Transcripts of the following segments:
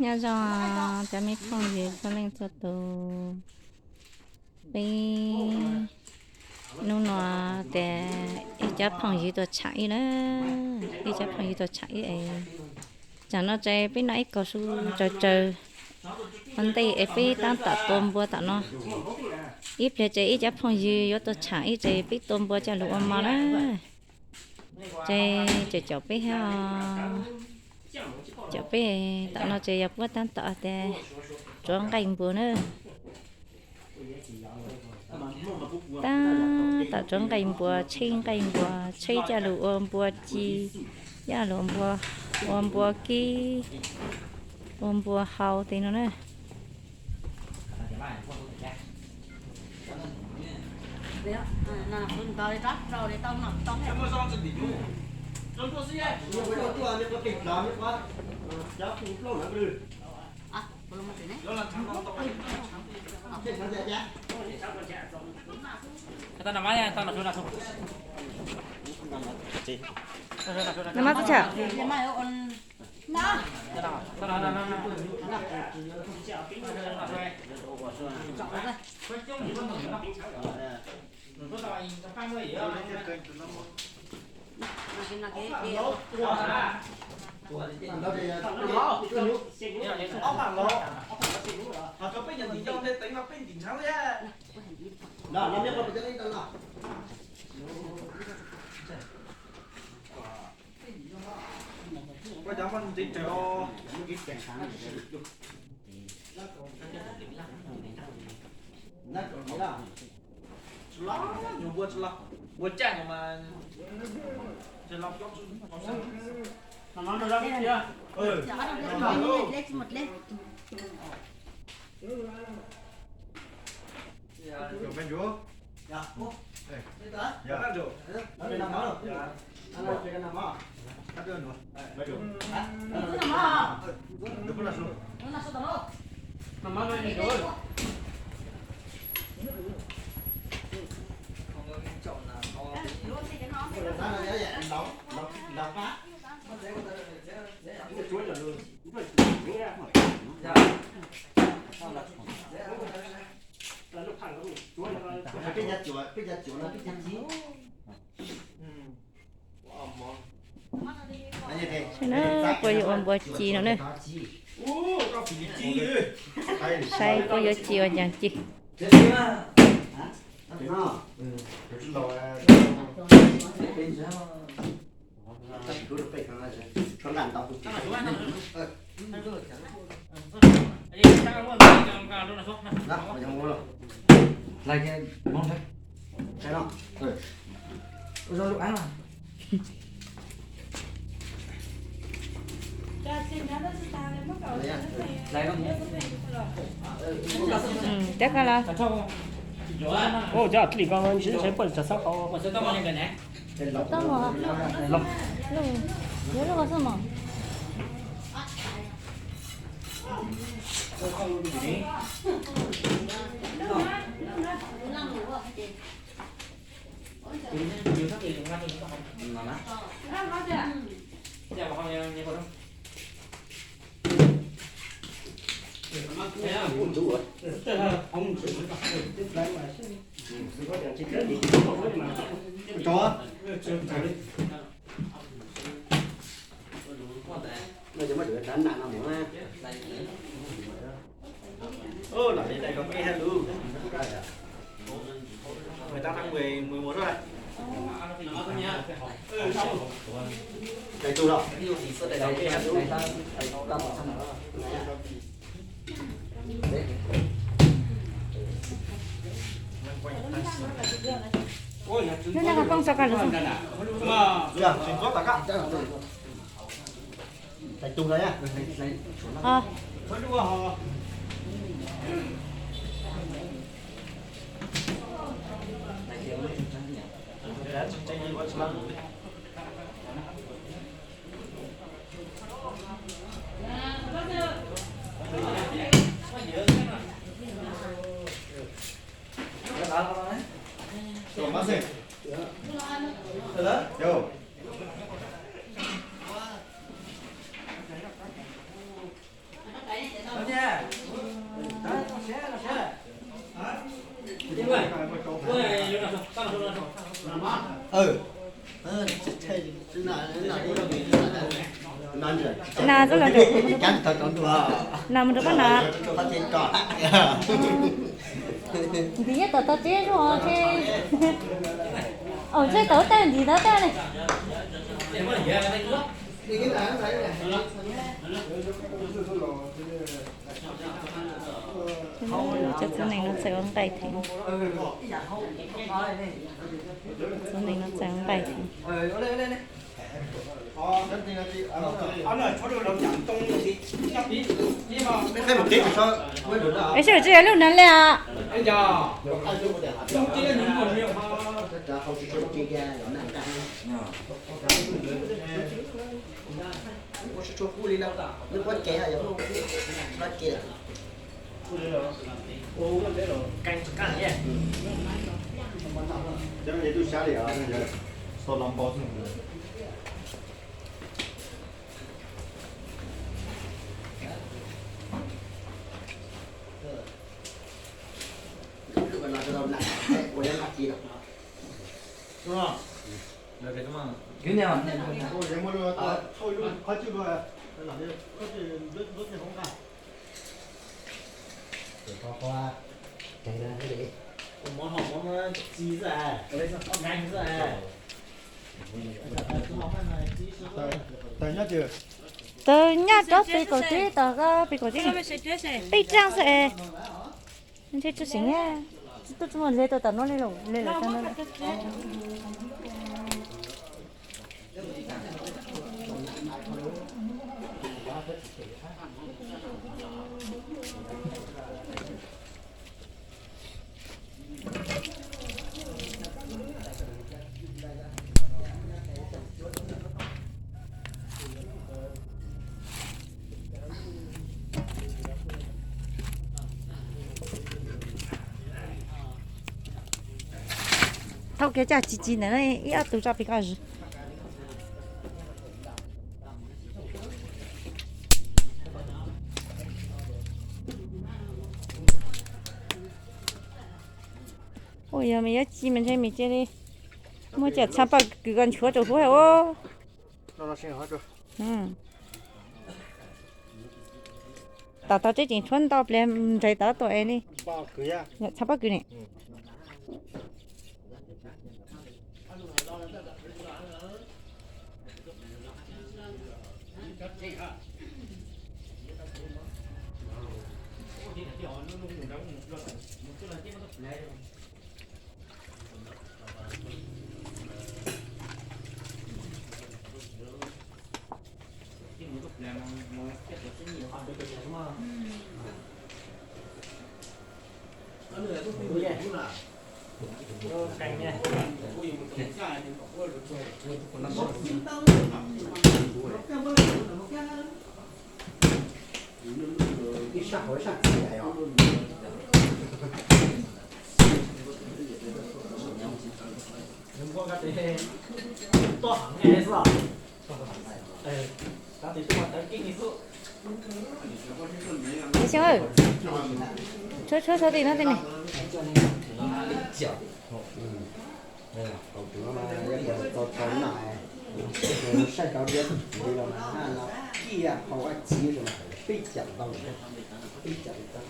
Nyob zoo cov me phooj ywg txhua leej txhua tus, peb hnub no tias ib cov phooj ywg tuaj tsham ib na, ib cov phooj ywg tuaj tsham ib es tsam no ces peb noj ib kaug su tsaws tsaws ua ntej es peb tab tom tua npua tom no. Ib pliag ces ib cov phooj ywg yuav tuaj tsham ib ces peb tua npua coj lug ua mov na. Ces caum peb thiab, caum peb tom no ces yog puab tab tom tias tsuav nqaij npua na. Tab tom tsuav nqaij npua, tsheb nqaij npua, tsheb coj lug ua npua ci, coj lug ua npua kib, ua npua hau tej no na. Noj mas txhob tsham. Saib na, puab yuav ua npua ci no na. Saib puab yuav ci ua cas ci. Cab koj los. Ua cas tij ko tsis saib puab tsav xab qau. Tau mos, yuav lub ko xwb mos. Lub naj ka poob tso ka lus. Na, txoj los ntawm na mus rau pab na. Ntim nyob tom tog teb os, aum ntshe tau tag ntim tau tag ne. Cov txiv neej no txawm ua nqaij thiab. Txiv neej no txawm ua nqaij thiab. Es sib hawm tsis yog lub neev li os. Tawg nyaj rov pem kaum teb, tom ko pem kaum teb, peb tsaj xwb es. Ntshe tsis seem, tsis tuaj tsis muaj hle tau tom no li lawm, hle lawm tag no. Thaum kev caj ci ci ntawm no ib ob tug tso pem ko. Ua yog me yuav ci mas ntshe me cia li muab cov txhab paj kws ko nchuav rau huab os. Tom tau tseem tshuav ntau pliag nrhiav tau tuaj es li. Yog txhab paj kws ne. Ib sab hauv ib sab txiv os. Xyoo, tshuav tshuav tim no tej ne. Saib cov diab li los mas haj no kiag hauv ua txiv los mas peb cam ntau, peb cam li tau.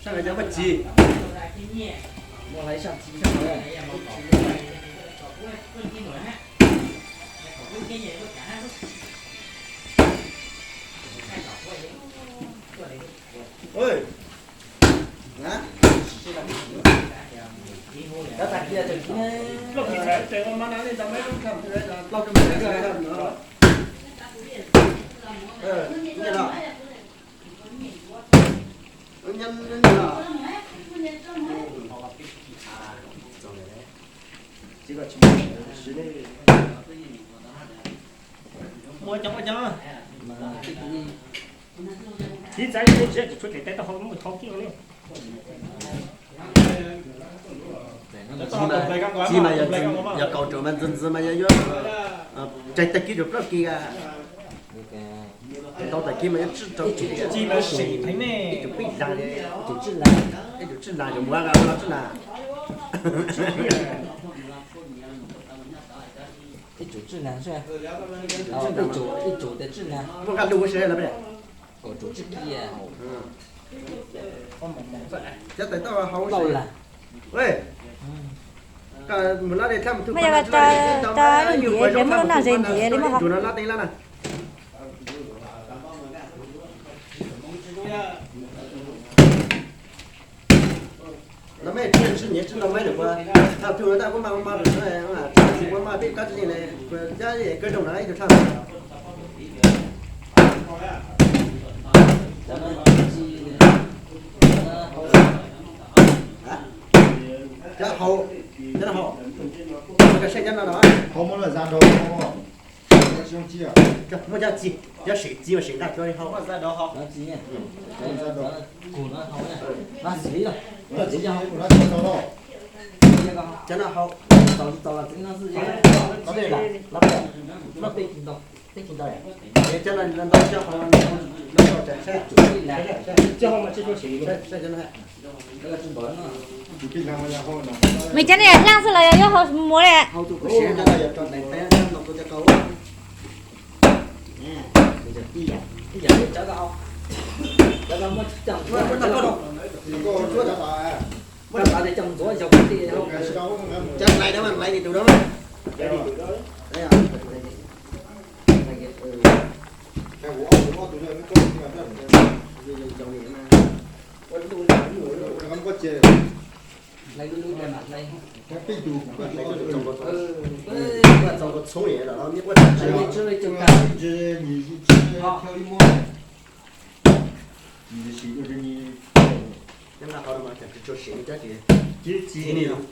Sab no cov paj txiv, muaj hlais sab txiv sab no. Ua coob ua coob. Txiv txav tsis tshuav kev teb tau hau mus thov kiag ne. Txiv mas yog kaum rau mas ntxwv ntxwv mas yog yuav tsaig tag kis rau plaub kis a. Tau tag kis mas yuav tsib rau kis. Txiv mas sim heev ne. Ib tug pij zag li, ib tug tsib lab, ib tug tsib lab yuav muab nqa los tsib lab. Ib tug tsib lab, ib tug tes tsib lab. Muab nqa lug ua si los peb. Tus tsib kiag. Cov tais tau hau lawm. Mas yog rau lub ntiav, ces muab lub noj ze ntiav li muab hau. Los mej tsis nyiam tsis los mej lawm, thaum twg tab kuv mas ua maj lawm, tsis ua maj peb kab tsis yeej li, kuv cab kawg doog na ib tug tshaj. Cov hau, cov no hau, cov seb cov no no. Hau muab lawm za dau. Muab cov txiv, cov seem txiv mas seem nqa cov hau. Cov no hau, txaus tsis txaus los txiv no xwb. Los peb, los peb, los peb kis ntau, peb kis ntau. Cov no ntau cov hau, ntau cov, saib, saib, saib cov no. Nws cov ne yog hlaab xwb los yog yuav hau muag li? Cov hlais, hlais li tus da. Txaus nkaus txhob lawm, neb ua tsis tau. Cov no hau mas cov tsis tshua siv cov tsis, txiv ni los.